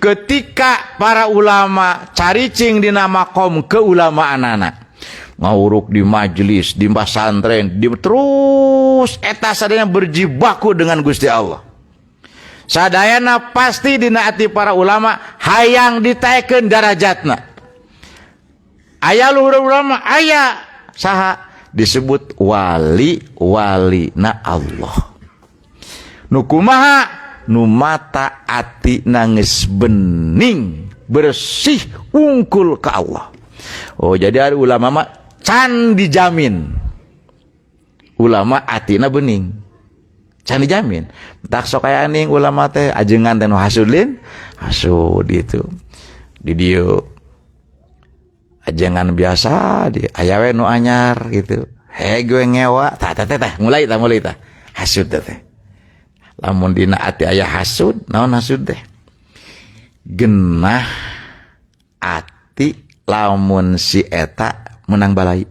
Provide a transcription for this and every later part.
Ketika para ulama caricing dina makom keulamaanana, ngawuruk di majelis, di pesantren, di terus eta sadayana berjibaku dengan Gusti Allah. Sadayana pasti dina ati para ulama hayang ditaekeun darajatna. Aya luhur ulama, aya saha disebut wali wali na Allah. Nu kumaha? Nu mata ati nangis bening, bersih ungkul ke Allah. Oh, jadi ada ulama mah can dijamin ulama atina bening, can dijamin. Tak sok aya ning ulama teh ajengan teh nu hasud lin, hasud itu di dieu ajengan biasa di aya we nu anyar gitu, he gue ngewa tah teh teh mulai tah, mulai tah hasud teh. Lamun dina ati aya hasud, naon hasud teh? Genah ati lamun si eta menang balai,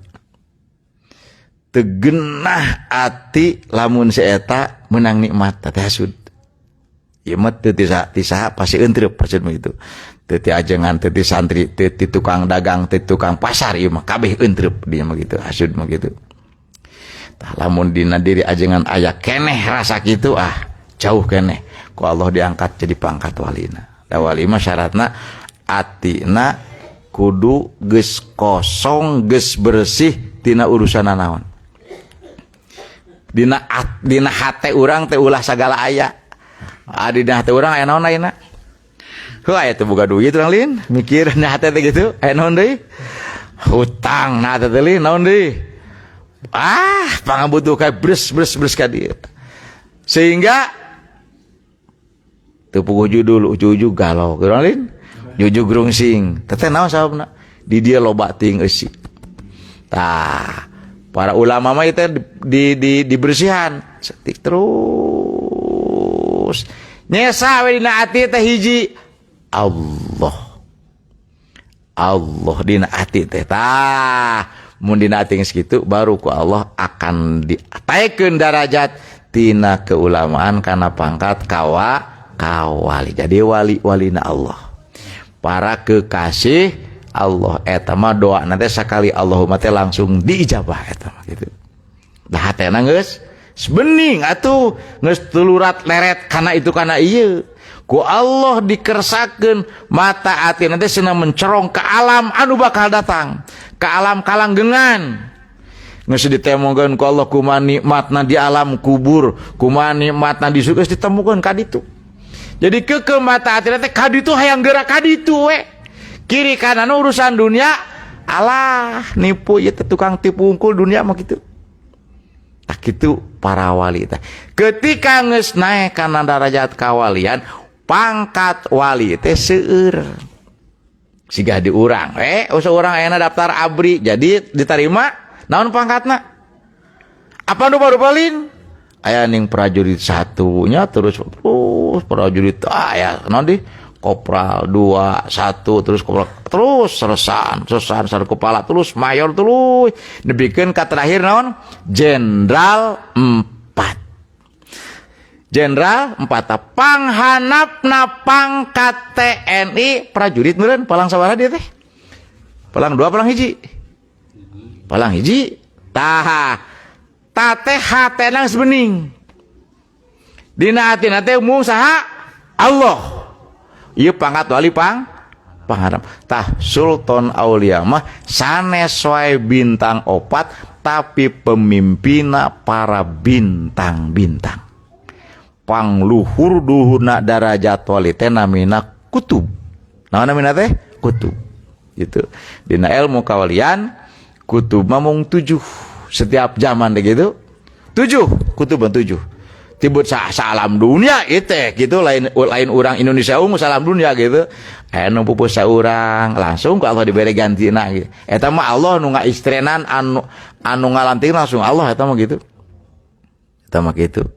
teu genah ati lamun si eta menang nikmat, teh hasud. Ieu mah teu ti saha, pasti entrep hasud mah gitu. Teu ti ajengan, teu ti santri, teu ti tukang dagang, teu ti tukang pasar, ieu mah kabeh entrep dia mah gitu, hasud mah gitu. Tah, lamun dina diri ajengan aya keneh rasa kitu, ah, jauh keneh ku Allah diangkat jadi pangkat walina. Da wali mah syaratna atina kudu geus kosong, geus bersih tina urusan naon. Dina hate urang teh ulah sagala aya. Ah, dina hate urang aya naon ayeuna? Heuh, aya teu boga duit urang lin, mikir dina hate teh gitu, aya naon deui? Hutang na hate teh lin, naon deui? Ah, pangabutuh kayak bres bres bres ka dieu. Sehingga teu puguh judul ujug-ujug galau, urang lin. Jujug rungsing. Teteh naon sababna? Di dia loba ting eusi. Tah, para ulama mah itu di dibersihan setik terus. Nyesa we dina ati teh hiji Allah. Allah dina ati teh. Tah, mun dina ati geus kitu baru ku Allah akan ditaekeun darajat tina keulamaan kana pangkat kawali. Jadi wali-walina Allah. Para kekasih Allah eta mah doa nanti sekali Allahumma teh langsung diijabah eta mah gitu. Dah hatena geus bening atuh, geus tulurat leret kana itu kana ieu. Ku Allah dikersakeun mata ati nanti senang mencerong ke alam anu bakal datang, ke alam kalanggengan. Geus ditemukeun ku Allah kumaha nikmatna di alam kubur, kumaha nikmatna di surga, geus ditemukeun ka ditu. Jadi ke mata hati teh kaditu, hayang gerak kaditu we. Kiri kanan urusan dunia, alah nipu ieu teh, tukang tipu unggul dunia mah gitu. Tak gitu para wali teh. Ketika geus naik kana darajat kawalian, pangkat wali teh seueur. Siga di urang, usah urang ayeuna daftar ABRI, jadi diterima, naon pangkatna? Apa nu baru palin? Aya ning prajurit satunya, terus terus prajurit, ah ya naon di kopral 2 1, terus kopral, terus sersan, sersan, sersan kepala, terus mayor, terus dibikeun ka terakhir naon? Jenderal 4. Jenderal 4, panghanapna pangkat TNI prajurit meureun palang sabaraha dia teh? Palang 2, palang hiji? Palang hiji. Tah, tate hatena geus bening. Dina atina teh mung saha? Allah. Ieu pangkat wali pangharap. Tah, Sultan Aulia mah sanes wae bintang 4, tapi pemimpina para bintang-bintang. Pangluhur duhurna darajat wali teh namina kutub. Naon namina teh? Kutub. Gitu. Dina ilmu kawalian kutub mah mung 7 setiap zaman deh gitu. 7, kutub 7. Tibut salam dunia itu gitu, lain lain orang Indonesia ungu, salam dunia gitu. Anu pupus saurang langsung ku Allah diberi gantina gitu. Eta mah Allah nu ngaistrenan, anu anu ngalantik langsung Allah eta mah gitu. Eta mah gitu.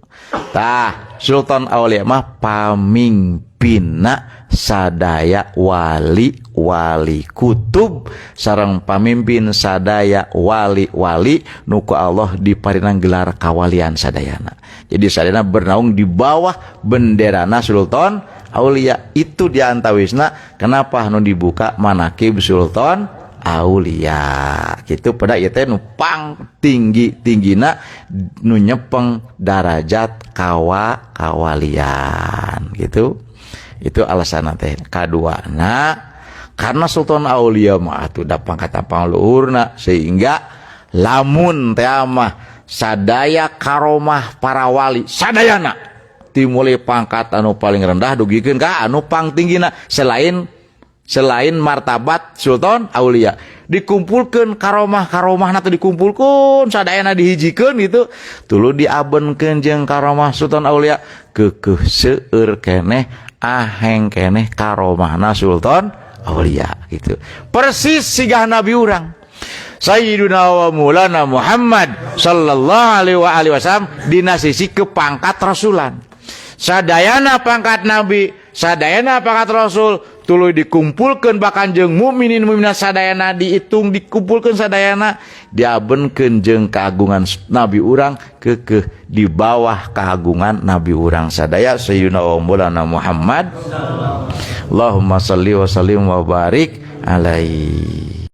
Tah, Sultan Aulia mah pamimpinna sadaya wali-wali kutub sareng pamimpin sadaya wali-wali nu ku Allah diparinan gelar kawalian sadayana. Jadi sadayana bernaung di bawah benderana Sultan Aulia. Itu diantawisna kenapa nu dibuka manakib Sultan Aulia gitu. Pada ieu teh nu pang tinggi tinggina, nu nyepeng darajat kawalian gitu. Itu alasan teh. Kaduana, karena Sultan Aulia mah atuh da pangkat pangluhurna, sehingga lamun teh mah sadaya karomah para wali sadayana, timulai pangkat anu paling rendah dugikeun ka anu pangtinggina, selain selain martabat Sultan Aulia, dikumpulkan karomah karomah atau dikumpulkan sadayana, dihijikeun gitu, tuluy diabenkeun jeung karomah Sultan Aulia, keukeuh seueur keneh, aheng keneh karomahna Sultan Aulia gitu. Persis sigah nabi urang Sayyiduna wa Maulana Muhammad sallallahu alaihi wasallam dina sisi kepangkat rasulan. Sadayana pangkat nabi, sadayana pangkat rasul, tuluy dikumpulkan bahkan jeung mukminin mukminat sadayana, dihitung, dikumpulkan sadayana, diabenkeun jeung keagungan nabi urang, keukeuh di bawah keagungan nabi urang sadaya Sayyidina wa Maulana Muhammad. Allahumma salli wa sallim wa barik alaihi.